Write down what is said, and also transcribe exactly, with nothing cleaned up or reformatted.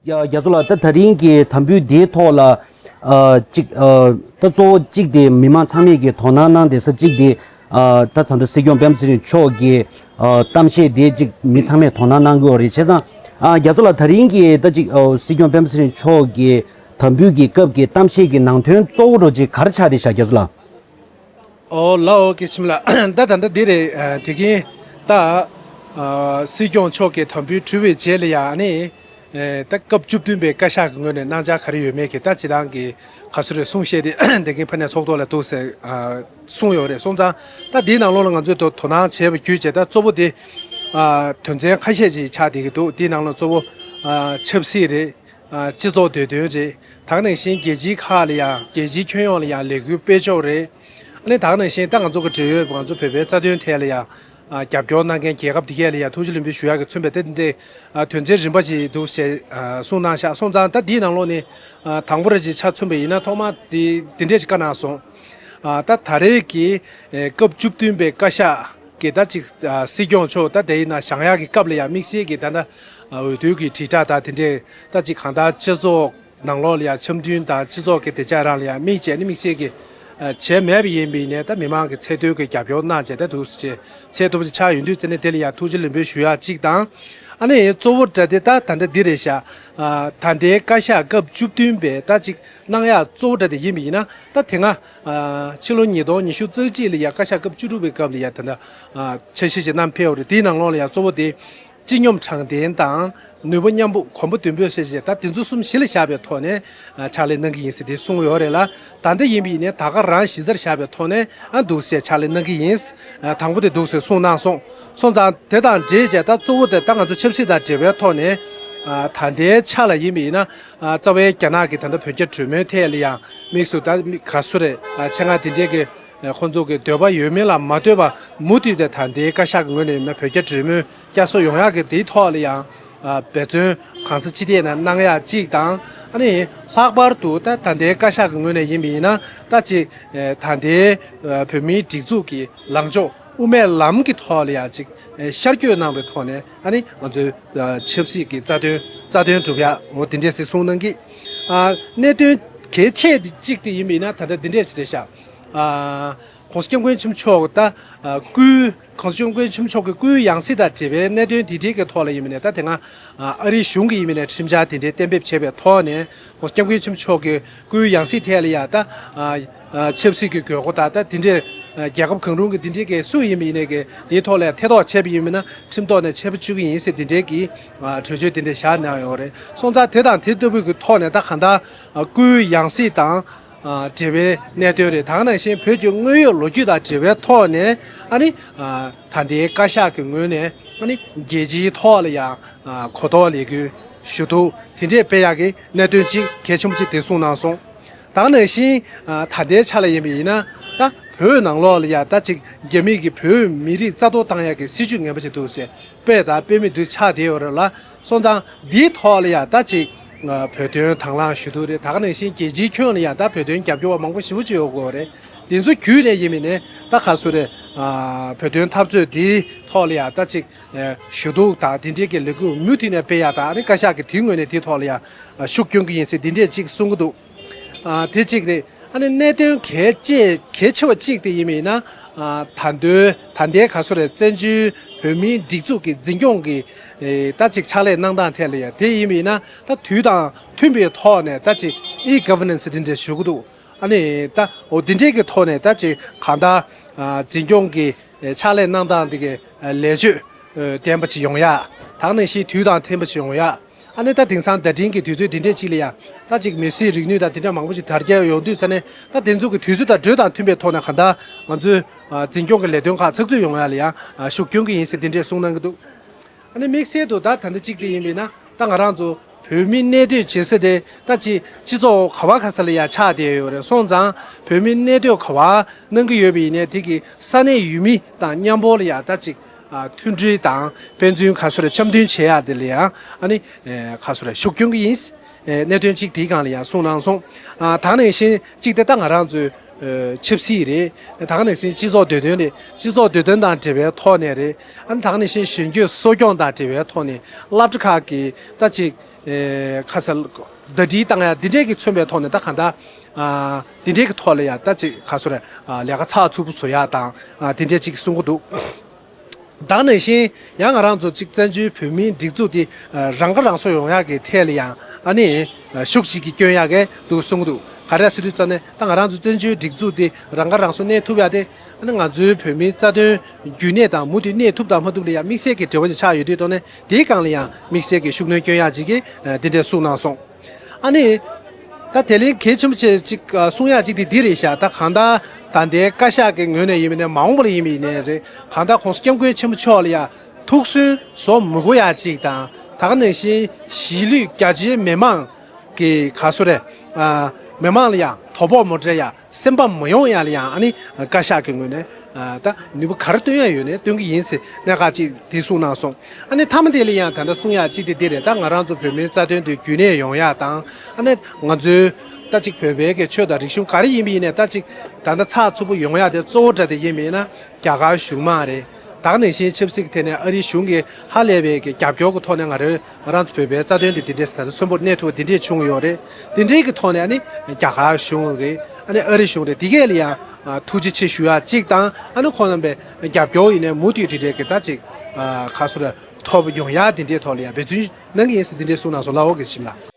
ཡ། རྒྱ་མཚོ་ལགས། ད་དེ་རིང་གི་དམ་འབུལ་འདིའི་ཐོག་ལ་ཨ་གཅིག་ཨ་ད་གཙོ་བོ་གཅིག་དེ་མི་མང་ཚང་མས་ཀྱི་དོ་སྣང་གནང་བསྡད་ས་གཅིག་དེ་ཨ་ད་ད་ལྟ་སྲིད་སྐྱོང་སྤེན་པ་ཚེ་རིང་མཆོག་གི་ཨ་གཏམ་བཤད་དེ་གཅིག་མི་ཚང་མས་དོ་སྣང་གནང་གི་ཡོད་རེད། བྱས་ཙང་ཨ་རྒྱ་མཚོ་ལགས། དེ་རིང་གི་ད་གཅིག་ཨ་སྲིད་སྐྱོང་སྤེན་པ་ཚེ་རིང་མཆོག་གི་དམ་འབུལ་གྱི་སྐབས་ཀྱི་གཏམ་བཤད་ཀྱི་ནང་དོན་གཙོ་བོ་འདྲ་གཅིག་ག་རེ་ཆགས་བསྡད་ཤག་རྒྱ་མཚོ་ལགས། ཨོ་ལའོ། སྐྱེ་ཁྱིམ་ལགས། ད་ད་ལྟ་འདི་རེད། ཨ་དེ་གིན་ད་ཨ་སྲིད་སྐྱོང་མཆོག་གི་དམ་འབུལ་གྲུབ་པའི་རྗེས་ལ་ཡང་ནི་ཨེ་ད་སྐབས་བཅུ་བདུན་པའི་བཀའ་ཤག་གི་ངོས་ནས་གནང་འཆར་ག་རེ་ཡོད་མེད་ཀྱི་ད་སྤྱི་བཏང་གི་ག་ཚོད་རེད་གསུང་བཤད་དེ་དེ་གིན་ཕ་ནས་ཚོགས་ཐོག་ལ་འདུག་ཟེར་ཨ་གསུངས་ཡོད་རེད། སོང་ཙང་ད་འདིའི་ནང་ལོགས་ལ་ང་ཚོས་དོ་དོ་སྣང་བྱས་པ་བརྒྱུད་བྱས། ད་གཙོ་བོ་དེ་ཨ་དོན་ཚན་ཁ་ཤས་ཅིག་ཆགས་བསྡད་ཀྱི་འདུག་འདིའི་ནང་ལ་གཙོ་བོ་ཨ་ཆབ་སྲིད་རེད། ཨ་སྤྱི་ཚོགས་བདེ་དོན་རེད། ད་ག་ནང་བཞིན་རྒྱལ་སྤྱིའི་ཁག་ལ་ཡང་རྒྱལ་སྤྱིའི་ཁྱོན་ཡོངས་ལ་ཡང་ལས་འགུལ་སྤེལ་ཕྱོགས་རེད། ཨ་ནི་ད་ག་ནང་བཞིན་ད་ང་ཚོ་གི་འབྲེལ་ཡོད་ང་ཚོ་བོད་པའི་རྩ་དོན་ཐད་ལ་ཡང་ཨ་རྒྱབ་སྐྱོར་གནང་མཁན་རྒྱལ་ཁབ་དེ་གས་ལ་ཡང་ཐུགས་རྗེ་ལེགས་འབུལ་ཞུ་ཡག་གི་མཚོན་པའི་དེ་འདྲའི་ཨ་དོན་ཚན་རིམ་པ་ཞིག་འདུག་ཞེས་ཨ་གསུངས་གནང་ཤག་སོང་ཙང་ད་འདིའི་ནང་ལོགས་ནས་ཨ་དང་པོ་རེ་ཅིག་ཆ་མཚོན་པ་ཡིན་ན་ཐོག་མ་དེ་དེ་འདྲས་ཅིག་བཀའ་གནང་སོང་། ཨ་ད་ད་རེས་ཀྱི་ཨེ་སྐབས་བཅུ་བདུན་པའི་བཀའ་ཤག་གི་ད་ཅིག་ཨ་སྲིད་སྐྱོང་མཆོག་ད་དེ་ཡིན་ན་བཞེངས་ཡག་གི་སྐབས་ལ་ཡང་དམིགས་བསལ་གྱི་ད་ལྟ་ཨ་འོས་བསྡུ་གི་དྲིལ་བསྒྲགས་དང་དེ་འདྲས་ད་ཅིག་གང་ལྟར་སྤྱི་ཚོགས་ནང་ལོགས་ལ་ཡང་འཆམ་མཐུན་དང་སྤྱི་ཚོགས་ཀྱི་བདེ་འཇགས་རང་ལ་ཡང་དམིགས་བྱས་ནས་དམིགས་བསལ་གྱི་ཨ་བྱས་མེད་པ་ཡིན་པ་ཡིན་ནའི་ད་མི་མང་གི་ཚད་མཐོའི་གི་རྒྱབ་སྐྱོར་གནང་བྱས་ད་འདུག་སེ་ཚད་མཐོ་པོ་ཅིག་ཆགས་ཡོང་དུས་ཙ་ནས་དེ་ལ་ཡང་ཐུགས་རྗེ་ལེགས་འབུལ་ཞུ་ཡག་གཅིག་དང་། ཨ་ནི་གཙོ་བོ་འདྲ་དེ་ད་ད་ལྟ་འདི་རེད་ཤག་ཨ་ད་ལྟའི་བཀའ་ཤག་སྐབས་བཅུ་བདུན་པའི་ད་ཅིག་གནང་ཡག་གཙོ་བོ་འདྲ་དེ་ཡིན་པ་ཡིན་ན་ད་དེ་སྔ་ཨ་ཕྱི་ལོ་ཉིས་སྟོང་ཉི་ཤུ་རྩ་གཅིག་ལ་ཡང་བཀའ་ཤག་སྐབས་བཅུ་དྲུག་པའི་སྐབས་ལ་ཡང་ད་ལྟ་ཨ་འཆར་གཞི་ཞིག་བསྣམས་ཕེབས་པ་རེད། དེའི་ནང་ལོགས་ལ་ཡང་གཙོ་བོ་དེ་སྤྱི་སྙོམས་དྲང་བདེན་དང་ནུས་པ་མཉམ་སྤུངས་གོམ་པ་མདུན་སྤོས་ཟེར་བྱས་ད་དེ་ཚོ་གསུམ་གཞི་ལ་བཞག་པའི་ཐོག་ནས་ཨ་ཕྱག་ལས་གནང་གི་ཡིན་ཟེར་དེ་གསུངས་ཡོད་རེད་ལ། ད་ལྟ་ཡིན་པ་ཡིན་ནའི་ད་ག་རང་གཞི་རྩར་བཞག་པའི་ཐོག་ནས་ཨ་འདུག་སེ་ཕྱག་ལས་གནང་གི་ཡིན། ཨ་དང་པོ་དེ་འདུག་སེ་གསུངས་གནང་སོང་། སོང་ཙང་དེ་དང་འབྲེལ་བྱས་ད་གཙོ་བོ་དེ་ད་ང་ཚོ་ཆབ་སྲིད་དང་འབྲེལ་བའི་ཐོག་ནས་ཨ་ད་ལྟའི་ཆ་ལ་ཡིན་པ་ཡིན་ན་ཨ་རྩ་བའི་རྒྱ་ནག་གི་ད་ལྟ་བོད་རྒྱ་གྲོས་མོལ་ཐད་ལ་ཡང་དམིགས་སུ་ད་མི་ག་ཚོད་རེད། ཨ་ཆེད་མངགས་དེ་འདྲས་ཀྱི་ཨ་ཁོང་ཚོ་གི་འདོད་པ་ཡོད་མེད་ལ་མ་ལྟོས་པར་མུ་མཐུད་དེ་ད་ལྟའི་བཀའ་ཤག་གི་ངོས་ནས་ཡིན་ན་བོད་རྒྱ་གྲོས་མོལ་བསྐྱར་གསོ་ཡོང་ཡག་གི་དེའི་ཐོག་ལ་ཡང་ཨ་འབད་བརྩོན་གང་ས་ཅི་ཐད་ནས་གནང་ཡག་གཅིག་དང་། ཨ་ནི་ལྷག་པར་དུ་ད་ད་ལྟའི་བཀའ་ཤག་གི་ངོས་ནས་ཡིན་པ་ཡིན་ན་ད་ཅིག་ཨ་ད་ལྟའི་ཨ་བོད་མིའི་སྒྲིག་འཛུགས་ཀྱི་ལངས་ཕྱོགས་དབུ་མའི་ལམ་གྱི་ཐོག་ལ་ཡང་ཅིག་ཨ་ཤར་བསྐྱོད་གནང་བའི་ཐོག་ནས་ཨ་ནི་ང་ཚོའི་ཨ་ཆབ་སྲིད་ཀྱི་རྩ་དོན་རྩ་དོན་སྒྲུབ་ཡག་འོ་དེ་འདྲས་སེ་གསུངས་གནང་གི། ཨ་གནད་དོན་གལ་ཆེ་གཅིག་དེ་ཡིན་པ་ཡིན་ན་ད་ལྟ་འདི་འདྲས་ཞིག་རེད་ཤག་ཨ་༸གོང་ས་༸སྐྱབས་མགོན་ཆེན་པོ་མཆོག་ད་ཨ་སྐུའི་༸གོང་ས་༸སྐྱབས་མགོན་ཆེན་པོ་མཆོག་གི་སྐུའི་ཡང་སྲིད་དང་འབྲེལ་བའི་གནད་དོན་དེ་འདྲའི་གི་ཐོག་ལ་ཡིན་པ་ནས་ད་དེ་སྔ་ཨ་ཨ་རིའི་གཞུང་གིས་ཡིན་པ་ནས་ཁྲིམས་འཆར་དེ་འདྲའི་གཏན་འབེབས་བྱས་པའི་ཐོག་ནས་༸གོང་ས་༸སྐྱབས་མགོན་ཆེན་པོ་མཆོག་གི་སྐུའི་ཡང་སྲིད་ཐད་ལ་ཡ་ད་ཨ་ཨ་ཆབ་སྲིད་ཀྱི་དགོས་མཁོ་དང་ད་དེ་འདྲའི་ཨ་རྒྱལ་ཁབ་གང་རུང་གི་དེ་འདྲའི་གི་སུ་ཡིན་པ་ཡིན་ནས་གི་དེའི་ཐོག་ལ་ཐེ་གཏོགས་བྱས་པ་ཡིན་པ་ན་ཁྲིམས་ཐོག་ནས་ཆད་པ་གཅོད་ཀྱི་ཡིན་ཟེར་དེ་འདྲའི་གི་ཨ་གྲོས་ཆོད་དེ་འདྲ་བཞག་གནང་ཡོད་རེད། སོང་ཙང་དེ་དང་དེ་ལྟ་བུའི་གི་ཐོག་ནས་ད་གང་ལྟར་ཨ་སྐུའི་ཡང་སྲིད་དང་ཨ་འབྲེལ་བའི་གནད་དོན་རེད། ད་ག་ནང་བཞིན་བོད་ཀྱི་དངོས་ཡོད་ལོ་རྒྱུས་དང་འབྲེལ་བའི་ཐོག་ནས་ཨ་ནི་ཨ་ད་ལྟའི་བཀའ་ཤག་གི་ངོས་ནས་ཨ་ནི་རྒྱལ་སྤྱིའི་ཐོག་ལ་ཡང་ཨ་གོ་རྟོགས་ལས་འགུལ་ཞུ་གཏུག་དེ་འདྲས་སྤེལ་ཡག་གི་གནད་དོན་གཅིག་གལ་ཆེན་པོ་གཅིག་དེ་གསུངས་གནང་སོང་། ད་ག་ནང་བཞིན་ཨ་ད་ལྟའི་ཆ་ལ་ཡིན་པ་ཡིན་ན་ད་བོད་ནང་ལོགས་ལ་ཡང་ད་ཅིག་རྒྱ་མི་གིས་བོད་མི་རིགས་རྩ་གཏོར་བཏང་ཡག་གི་སྲིད་ཇུས་ངན་པ་ཞིག་འདུག་ཟེར་སྤེལ་དང་སྤེལ་མུས་འདུག་ཆགས་བསྡད་ཡོད་རེད་ལ། སོང་ཙང་འདིའི་ཐོག་ལ་ཡང་ད་ཅིག་ཨ་བོད་དོན་དང་བླངས་ཞུ་གཏུག་རེད། ད་ག་ནང་བཞིན་རྒྱལ་སྤྱིའི་ཁྱོན་ལ་ཡང་ད་བོད་དོན་རྒྱབ་སྐྱོར་བ་མང་པོ་ཞེ་པོ་ཅིག་ཡོད་དགོས་རེད། དེ་ཚོ་བརྒྱུད་ནས་ཡིན་མིན་ནས་ད་ག་སུ་རེད། ཨ་བོད་དོན་འཐབ་རྩོད་འདིའི་ཐོག་ལ་ཡང་ད་ཅིག་ཨ་ཞུ་གཏུག་དང་དེ་འདྲའི་གི་ལས་འགུལ་མུ་མཐུད་ནས་སྤེལ་ཡག་དང་ཨ་ནི་བཀའ་ཤག་གི་དེའི་ངོས་ནས་དེའི་ཐོག་ལ་ཡང་ཨ་ཤུགས་སྐྱོན་གྱི་ཡིན་ཟེར་འདི་འདྲས་ཅིག་གསུང་གི་འདུག་ཨ་དེ་གཅིག་རེད། ཨ་ནི་གནད་དོན་གལ་ཆེ་གལ་ཆེ་བ་གཅིག་དེ་ཡིན་མིན་ན་ཨ་ད་ལྟའི་ད་ལྟའི་ག་སུ་རེད། བཙན་བྱོལ་བོད་མིའི་སྒྲིག་འཛུགས་ཀྱི་འཛིན་སྐྱོང་གི་ཨེ་ད་ཅིག་ཕྱག་ལས་གནང་སྟངས་ཐད་ལ་ཡང་དེ་ཡིན་མིན་ན་ད་དུས་དང་མཐུན་པའི་ཐོག་ནས་ད་ཅིག་ཨི་ག་ཝར་ནན་སི་འདི་འདྲ་ཞུ་གི་འདུག་ཨ་ནི་ད་འོ་འདི་འདྲའི་གི་ཐོག་ནས་ད་ཅིག་གང་ལྟར་ཨ་འཛིན་སྐྱོང་གི་ཨེ་ཕྱག་ལས་གནང་སྟངས་འདི་གི་ཨེ་ལས་ཕྱོད་ཨེ་ལྡན་པ་ཅིག་ཡོང་ཡ། ད་ག་ནང་བཞིན་དུས་དང་མཐུན་པ་ཅིག་ཡོང་ཡ། ཨ་ནི་ད་དེང་སང་བརྡ་འཕྲིན་གྱི་དུས་ཚོད་འདི་འདྲས་ཅིག་ལ་ཡང་ད་ཅིག་མི་སེར་རིག་ནུས་དང་དེ་འདྲ་མང་པོ་ཅིག་དར་རྒྱས་ཡོང་དུས་ཙ་ནས་ད་དེ་ཚོ་གི་དུས་ཚོད་དང་འགྲོས་དང་མཐུན་པའི་ཐོག་ནས་གང་ལྟར་ང་ཚོའི་ཨ་འཛིན་སྐྱོང་གི་ལས་དོན་ཁག་ཚགས་ཚུད་ཡོང་ཡ་ལ་ཡང་ཨ་ཤུགས་སྐྱོན་གྱི་ཡིན་ཟེར་འདི་འདྲས་གསུངས་གནང་གི་འདུག་ཨ་ནི་དམིགས་བསལ་དུ་ད་ད་ལྟ་གཅིག་དེ་ཡིན་པས་ན་ད་ང་རང་ཚོ་བོད་མི་གནས་སྡོད་བྱེད་ས་དེ་ད་ཅིག་སྤྱི་ཚོགས་ག་བ་ག་ས་ལ་ཡང་ཆགས་བསྡད་ཡོད་རེད། སོང་ཙང་བོད་མི་གནས་སྡོད་ག་བ་གནང་གི་ཡོད་པ་ཡིན་ནའི་དེ་གི་ས་གནས་ཡུལ་མི་དང་མཉམ་པོ་ལ་ཡང་ད་ཅིག་ཨ་མཐུན་སྒྲིལ་དང་དཔེ་མཚོན་ག་སོ་རེ་འཆམ་མཐུན་བྱེད་ཡག་དེ་ལ་ཡང་ཨ་ནི་ཨེ་ག་སོ་རེ་ཤུགས་སྐྱོན་གྱི་ཡིན། ཨེ་གནད་དོན་གཅིག་དེའི་སྒང་ལ་ཡང་གསུངས་གནང་སོང་། ཨ་ད་ག་ནང་བཞིན་གཅིག་དེ་ད་ང་རང་ཚོའི་ ཆབ་སྲིད་རེད། ད་ག་ནང་བཞིན་སྤྱི་ཚོགས་འདོད་དོན་རེད། སྤྱི་ཚོགས་འདོད་དོན་དང་འབྲེལ་བའི་ཐོག་ནས་རེད། ཨ་ནི་ད་ག་ནང་བཞིན་གཞོན་སྐྱེས་གསོ་སྐྱོང་དང་འབྲེལ་བའི་ཐོག་ནས་སློབ་གྲྭ་ཁག་གི་ད་ཅིག་ཁ་གསལ་ཟླ་སྒྲིལ་བཏང་ཡ་འདི་འདྲས་ཀྱི་མཚོན་པའི་ཐོག་ནས་ད་གང་ལྟར་འདི་འདྲས་ཀྱི་ཐོག་ལ་ཡ་ད་ཅིག་ག་སོ་རེད། ལས་ཀ་ཚགས་ཚུད་པོ་བཟོ་ཡ་དང་འདི་འདྲས་ཅིག་གསུང་གི་འདུག་ད་ག་ནང་བཞིན་ཡང་ང་རང་ཚོ་གཅིག་བཙན་བྱོལ་བོད་མིའི་སྒྲིག་འཛུགས་འདི་རང་ཁ་རང་གསོ་ཡོང་ཡག་གི་ཐད་ལ་ཡང་ཨ་ནི་ཤུགས་ཅིག་གིས་སྐྱོན་ཡག་གི་འདུག་གསུང་གི་འདུག་ག་རེ་ཟེར་དུས་ཙམ་ནས་ད་ང་རང་ཚོ་བཙན་བྱོལ་སྒྲིག་འཛུགས་འདི་རང་ཁ་རང་གསོ་གནས་ཐུབ་ཡག་དེ་ཨ་ནི་ང་ཚོའི་བོད་མིའི་རྩ་དོན་རྒྱུན་གནས་དང་མུ་མཐུད་གནས་ཐུབ་དང་མ་ཐུབ་ལ་ཡང་དམིགས་བསལ་གྱི་འབྲེལ་བ་ཅིག་ཆགས་ཡོད་དུས་ཐོག་ནས་དེའི་སྒང་ལ་ཡང་དམིགས་བསལ་གྱི་ཤུགས་སྣོན་སྐྱོན་ཡག་ཅིག་གིས་འདི་འདྲས་གསུངས་གནང་སོང་། ཨ་ནི། ད་དེ་ལས་གལ་ཆེན་པོ་ཆེ་གཅིག་གསུང་ཡག་གཅིག་དེ་འདི་རེད་ཤག་ད་གང་ལྟར་ད་ལྟའི་བཀའ་ཤག་གི་ངོས་ནས་ཡིན་མིན་ནས་མ་འོངས་པ་ལ་ཡིན་མིན་ནས་རེད། གང་ལྟར་༸གོང་ས་༸སྐྱབས་མགོན་ཆེན་པོ་མཆོག་ལ་ཡང་ཐུགས་སུན་བཟོ་མི་དགོས་ཡག་གཅིག་དང་ད་ག་ནང་བཞིན་གཞིས་ལུས་རྒྱ་ཆེའི་མི་མང་གི་ག་སོ་རེད། མི་མང་ལ་ཡང་དོ་ཕོག་མ་སྤྲད་ཡག་སེམས་པ་མ་ཡོང་ཡག་ལ་ཡང་ཨ་ནི་བཀའ་ཤག་གི་ངོས་ནས་ད་ནུས་པ་ག་རེ་བཏོན་ཡག་ཡོད་ནས་བཏོན་གི་ཡིན་ཟེར་གནད་འགག་ཅིག་དེ་གསུངས་གནང་སོང་། ཨ་ནི་མཐའ་མ་དེ་ལ་ཡང་ད་ལྟ་གསུང་ཡག་ཅིག་དེ་འདི་རེད། ད་ང་རང་ཚོ་བོད་མིའི་རྩ་དོན་དེ་རྒྱུན་གནས་ཡོང་ཡག་དང་ཨ་ནི་ང་ཚོའི་ད་ཅིག་བོད་པའི་གི་ཆོས་དང་རིག་གཞུང་ག་རེ་ཡིན་པ་ཡིན་ནས་ད་ཅིག་ད་ལྟ་ཚགས་ཚུད་པོ་ཡོང་ཡག་དེ་གཙོ་བོ་འདྲ་དེ་ཡིན་པ་ཡིན་ན་རྒྱ་གར་གཞུང་མང་རེད། ད་ག་ནང་བཞིན་ཆབ་སྲིད་ཀྱི་ཐད་ནས་ཨ་རིའི་གཞུང་གི་ཧ་ལས་པའི་གི་རྒྱབ་སྐྱོར་གྱི་ཐོག་ནས་ང་རོའི་ང་རང་ཚོ་བོད་པའི་རྩ་དོན་དེ་འདི་འདྲས་ད་ལྟ་གསོན་པོར་གནས་ཐུབ་པ་འདི་འདྲས་བྱུང་ཡོད་རེད། འདི་འདྲས་ཀྱི་ཐོག་ནས་ཨ་ནི་རྒྱ་གར་གཞུང་རེད། ཨ་ནི་ཨ་རི་གཞུང་རེད། འདི་གས་ལ་ཡང་ཐུགས་རྗེ་ཆེ་ཞུ་ཡག་གཅིག་དང་ཨ་ནི་ཁོང་རྣམ་པའི་རྒྱབ་སྐྱོར་ཡིན་ནའི་མུ་མཐུད་འདི་འདྲས་ཀྱི་ད་ཅིག་ཁ་སོ་ར་ཐོབ་ཡོང་ཡག་འདི་འདྲས་ཐོག་ལ་ཡང་འབད་བརྩོན་གནང་གི་ཡིན་ཟེར་འདི་འདྲས་གསུངས་གནང་སོང་། ལགས་འོ་དགེ་ཞིམ་ལགས།